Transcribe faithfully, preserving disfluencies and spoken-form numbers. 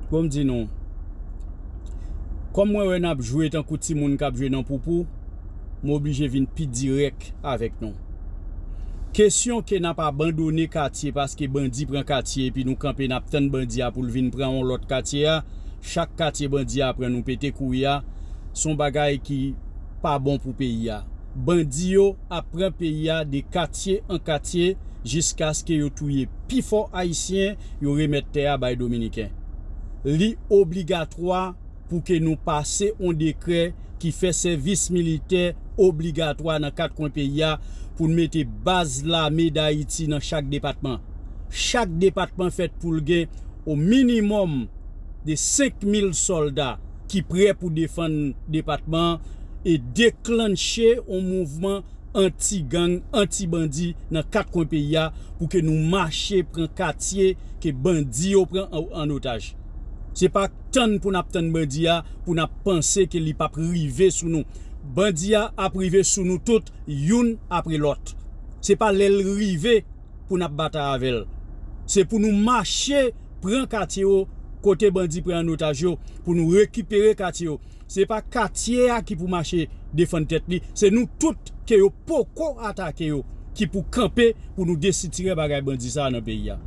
Bon, m di nou, kòm mwen wè n ap jwe tankou timoun k ap jwe nan poupou, m oblije vin pi dirèk avèk nou. Kesyon ke n ap abandone katye paske bandi pran katye epi nou kanpe n ap tann bandi a pou l vin pran yon lòt katye a, chak katye bandi a pran nou pete kouri a, se yon bagay ki pa bon pou peyi a. Bandi yo ap pran peyi a de katye an katye jiskaske yo touye pifò Ayisyen, yo remèt tè a bay Dominiken. Li obligatwa pou ke nou pase yon dekrè ki fè sèvis militè obligatwa nan kat kwen peyi a pou n mete baz lame Dayiti nan chak depatman. Chak depatman fèt pou l gen o minimòm de senk mil sòlda ki prè pou defann depatman an e deklanche yon mouvman anti-gang, anti-bandi nan kat kwen peyi a pou ke nou mache pran katye ke bandi yo pran an, an otaj. Se pa tann pou n ap tann bandi a, pou n ap panse ke li p ap rive sou nou. Bandi a ap rive sou nou tout, youn apre lòt. Se pa lè l rive pou n ap batay avè l. Se pou nou mache pran katye yo, kote bandi pran an otaj yo, pou nou rekipere katye yo. Se pa katye a ki pou mache defann tèt li, se nou tout ke yo poko atake yo ki pou kanpe pou nou desitire bagay bandi sa a nan peyi a.